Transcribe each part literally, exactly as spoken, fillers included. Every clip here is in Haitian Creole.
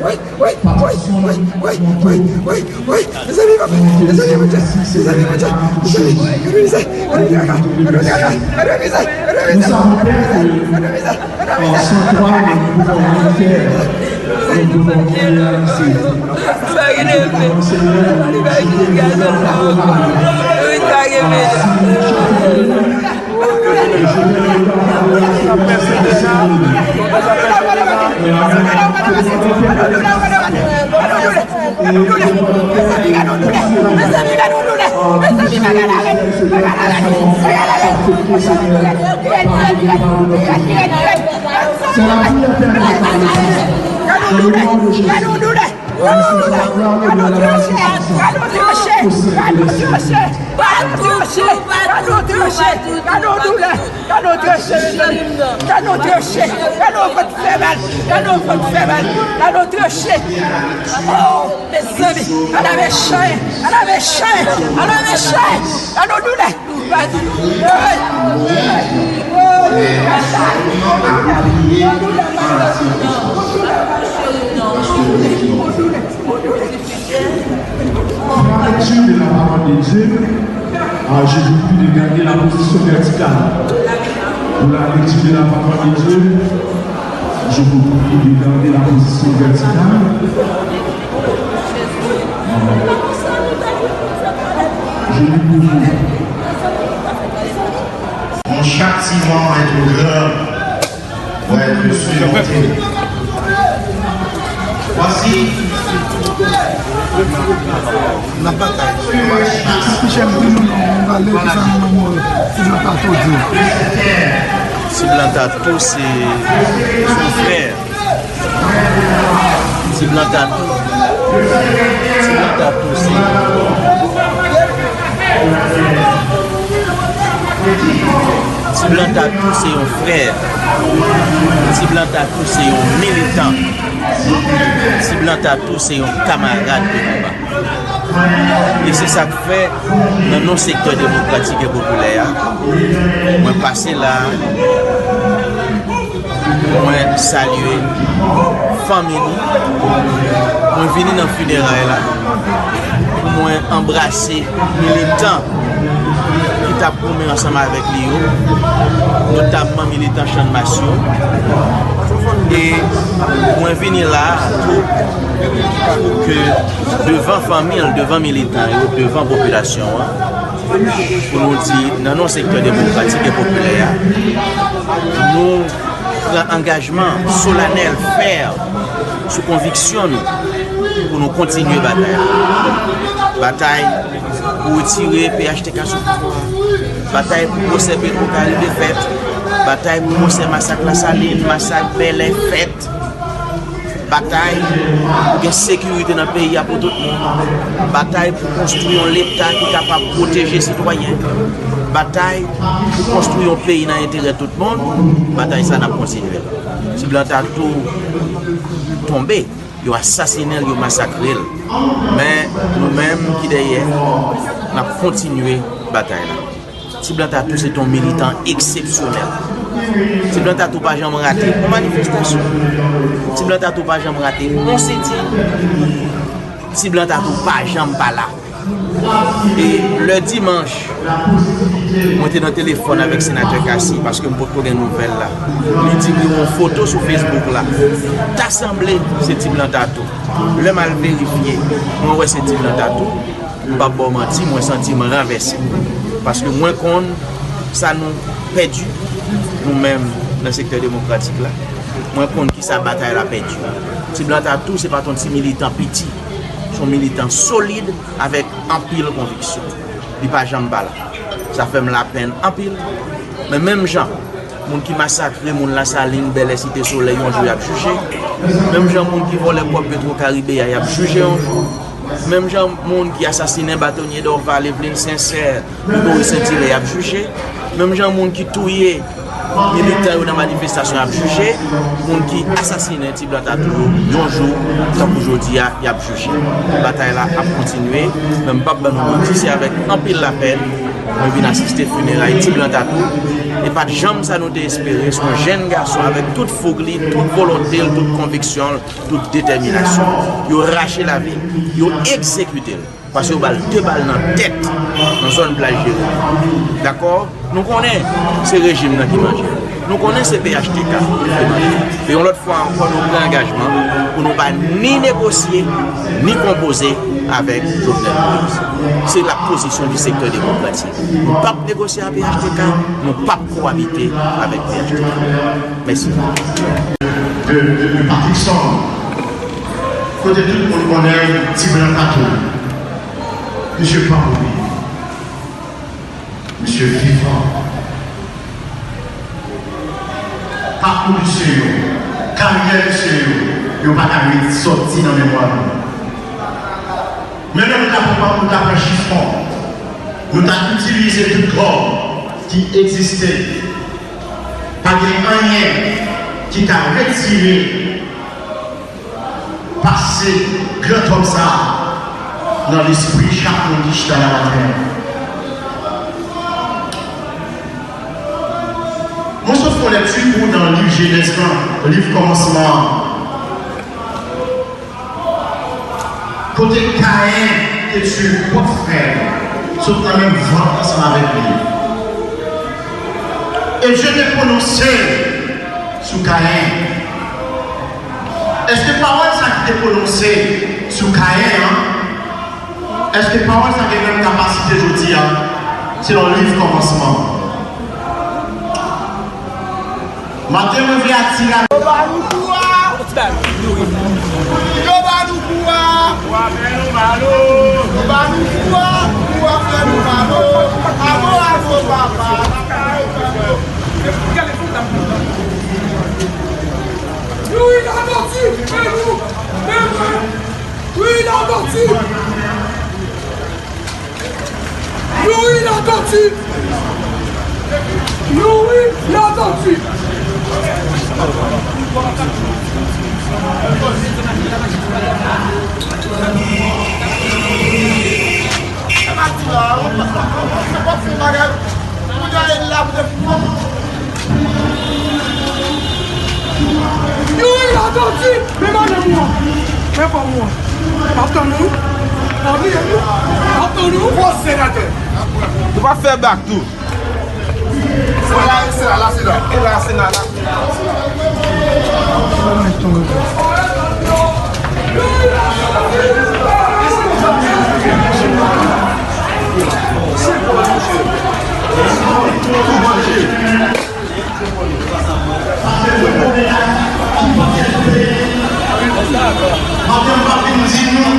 Wi, wi, wi, wi, wi, wi, wi, wi, wi. Mezanmi, papa, mezanmi, Bondye, mezanmi, Bondye, mezanmi, gade mizè, gade traka, gade traka, gade mizè, gade mizè, gade mizè, gade mizè, gade mizè. An san twa, nou poko wè fè, nou poko wè reyalize. Sa ki te fè. Li pa jis gade sa. Wi, sa ki fè. Gade yon doulè, gade yon doulè, gade yon doulè, gade yon doulè, gade yon tranche, gade yon tranche, gade yon tranche, gade yon tranche, gade yon tranche, gade yon doulè, gade yon tranche, mezanmi, gade yon tranche, gade yon vant fè mal, gade yon vant fè mal, gade yon tranche. Oh, mezanmi, ala mechan, ala mechan, ala mechan, gade yon doulè. Dans la lecture de la parole de Dieu, ah, je vous prie de garder la position verticale. Pour la lecture de la parole de Dieu, je vous prie de garder la position verticale. Je lis pour vous. Mon châtiment est trop grand pour être surmonté. Voici. N ap batay. Ti Blan Tatou se, se yon frè. Ti Blan Tatou. Ti Blan Tatou se, Ti Blan Tatou se yon frè. Ti Blan Tatou se yon militan. Ti Blan Tatou se yon kamarad de konba. E se sa k fè, nan non sektè demokratik e popilè a, mwen pase la, mwen salye fanmi li, mwen vini nan fineray la pou mwen anbrase militan ki t ap goumen ansanm avèk li yo, notamman militan Channmas yo. E mwen vini la a tou pou ke devan fanmi l, devan militan yo, devan popilasyon an, pou nou di, nan non sektè demokratik e popilè a, nou pran angajman solanèl, fè, sou konviksyon nou, pou nou kontinye batay la. Batay pou retire P H T K sou pouvwa a. Batay pou pwosè Petro Karibe fèt. Batay pou pwosè masak Lasalin, masak Bèlè fèt. Batay pou gen sekirite nan peyi a pou tout moun. Batay pou konstwi yon Leta ki kapab pwoteje sitwayen. Batay pou konstwi yon peyi nan enterè tout moun. Batay sa, n ap kontinye l. Ti Blan Tatou tonbe, yo asasinen l, yo masakre l. Men, nou menm ki dèyè, n ap kontinye batay la. Ti Blan Tatou se te yon militan eksepsyonèl. Ti Blan Tatou pa janm rate yon manifestasyon. Ti Blan Tatou pa janm rate yon siti. Ti Blan Tatou pa janm pa la. E lè dimanch, mwen te nan telefòn avèk senatè Cassy, paske m potko gen nouvèl la. Li di m li wè yon foto sou Facebook la. Ta sanble se Ti Blan Tatou. Lè m al verifye, mwen wè se Ti Blan Tatou. M p ap ba w manti, mwen santi m ranvèse. Paske mwen konn sa nou pèdi, nou menm nan sektè demokratik la. Mwen konn kisa batay la pèdi. Ti Blan Tatou, se pa t yon ti militan piti. Se yon militan solid, avèk anpil konviksyon. Li pa janm pa la. Sa fè m lapenn anpil. Men menm jan, moun ki masakre moun Lasalin, Bèlè, Site Solèy, yon jou y ap jije. Menm jan moun ki vòlè kòb Petro Karibe a, y ap jije yon jou. Menm jan moun ki asasinen batonye Dorval, Eveline Sincère, Gregory Saint-Hilaire, y ap jije. Menm jan moun ki touye militan yo nan manifestasyon ap jije, moun ki asasinen Ti Blan Tatou yo, yon jou, tankou jodi a, y ap jije. Batay la ap kontinye, men m p ap ban nou manti, se avèk anpil lapèn mwen vin asiste fineray Ti Blan Tatou. E pa t janm sa nou te espere, se yon jèn gason avèk tout foug li, tout volonte l, tout konviksyon l, tout detèminasyon l. Yo rache lavi l, yo egzekite l. Paske yo ba l de bal nan tèt, nan zòn Plaj Jeremi. Dakò? Nou konnen se rejim nan ki manje. Nou konnen se P H T K ki fè manje. E yon lòt fwa ankò, nou pran angajman pou nou pa ni negosye, ni konpoze avèk Jovenel Moïse. Se la position du secteur démocratique. Nou p ap negosye ak P H T K, nou p ap kowabite avèk P H T K. Mèsi. De, de, de Patrick Song. Kote tout moun konnen Ti Blan Tatou. Misye pa mouri. Misye vivan. Pakou misye yo, karyè misye yo, yo pa ka ret sòti nan memwa nou. Men lè nou ta pran, nou ta pran chifon, nou ta itilize tout kòb ki egziste. Pa gen anyen ki ka retire pase gran tòm sa a nan lespri chak moun ki chita la maten an. Mwen sot fè yon lèkti pou w nan liv Jenèz lan, liv kòmansman an. Kote Kayen te tiye pwòp frè l, sot nan menm vant ansanm avèk li. E Dye te pwononse sou Kayen. Èske pawòl sa ki te pwononse sou Kayen an, èske pawòl sa gen menm kapasite jodi a? Se nan liv kòmansman. Maten mwen vle atire. Yo ba nou kou a! Yo ba nou kou a! Yo ba nou kou a! Kou a fè nou mal o! Ago, ago, papa! Youri Latortue, men nou, men mwen, Youri Latortue! Youri Latortue! Youri Latortue! Youri Latortue! Men madanm ou an! Men fanm ou an! M ap tann ou! M ap tann ou! M ap tann ou! Gwo senatè! Nou pa fè bak tou! Sena, Sena, la Sena. E la Sena, la Sena. Maten m pa vin di nou,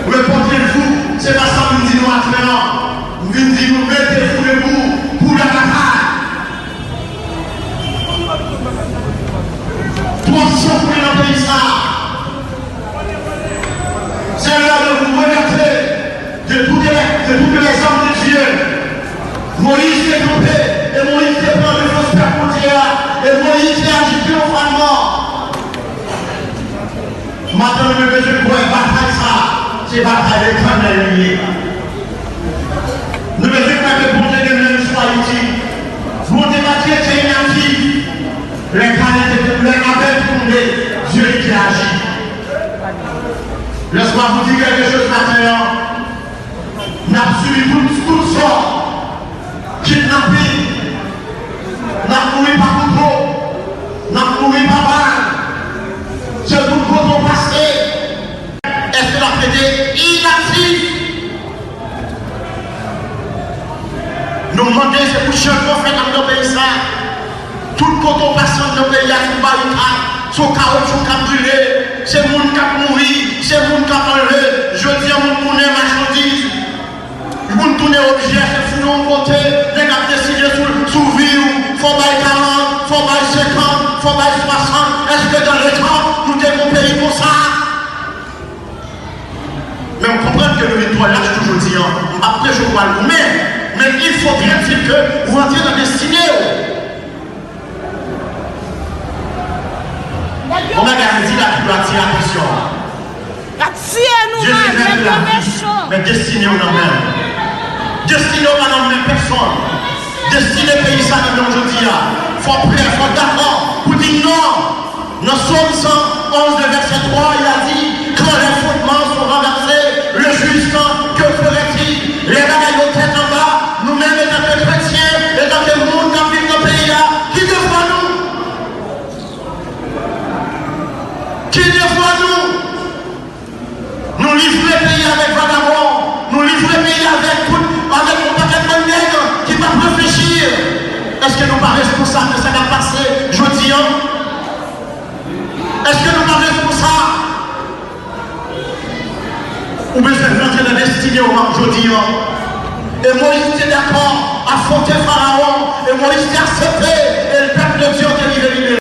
repòte vou, se pa sa m vin di nou atè an. M vin di nou mete vou debou pou Dakar. Twòp soufri nan peyi sa a. C'est l'heure de vous réveiller de toutes les, de toutes les armes de Dieu. Moïse te kanpe, e Moïse te pran defans pèp Bondye a, e Moïse te aji triyonfalman. Maten nou bezwen kwè batay sa a, se batay Letènèl li ye. Nou bezwen kwè ke Bondye gen menm sou Ayiti. Bondye pa t rete inaktif. Lè Kayen te, lè Abèl te tonbe, Dye li te aji. Laisse-moi vous dire quelque chose matin, hein. N ap sibi tout, tout sò. Kidnapin. N ap mouri pa kouto. N ap mouri pa bal. Se tout kote w pase. Èske n ap rete inaktif? Nou mande se pou chanjman fèt anndan peyi sa. Tout kote w pase anndan peyi a, sou barikad, sou kawotchou k ap brile, se moun k ap mouri, se moun k ap anlve. Jodi a, moun tounen machandiz, moun tounen objè, se foule w yon kote, nèg ap deside sou, sou vi w, fò w bay karant, fò w bay senkant, fò w bay swasant. Èske dans le temps, nou te gen yon peyi konsa? Men m konprann ke nou vin twò lach tou jodi a. M p ap preche pou al goumen, men il faut bien dire que ou rantre nan destine w. Yon bagay m di la ki dwe atire atansyon. Y ap tiye nou, Dye te fè nou lavi, men destine w nan men m. Destine w pa nan men pèsonn. Destine peyi sa nan men w jodi a. Fò w prè, fò w dakò pou di non. Nan Sòm san onz, de vèsè twa, il a dit, quand les fondements sont renversés, le juste, que ferait-il? Lè bagay yo tèt anba, nou menm, etanke kretyen, etanke moun k ap viv nan peyi a, ki devwa nou? Ki devwa nou? Nou livre peyi avèk vagabon, nou livre peyi avèk tout, avèk yon pakèt bann nèg ki p ap reflechi. Èske nou pa responsab de sa k ap pase jodi a? Èske nou pa responsab? Ou bezwen rantre nan destine w jodi a. E Moyiz te dakò afwonte Farawon. E Moyiz te aksepte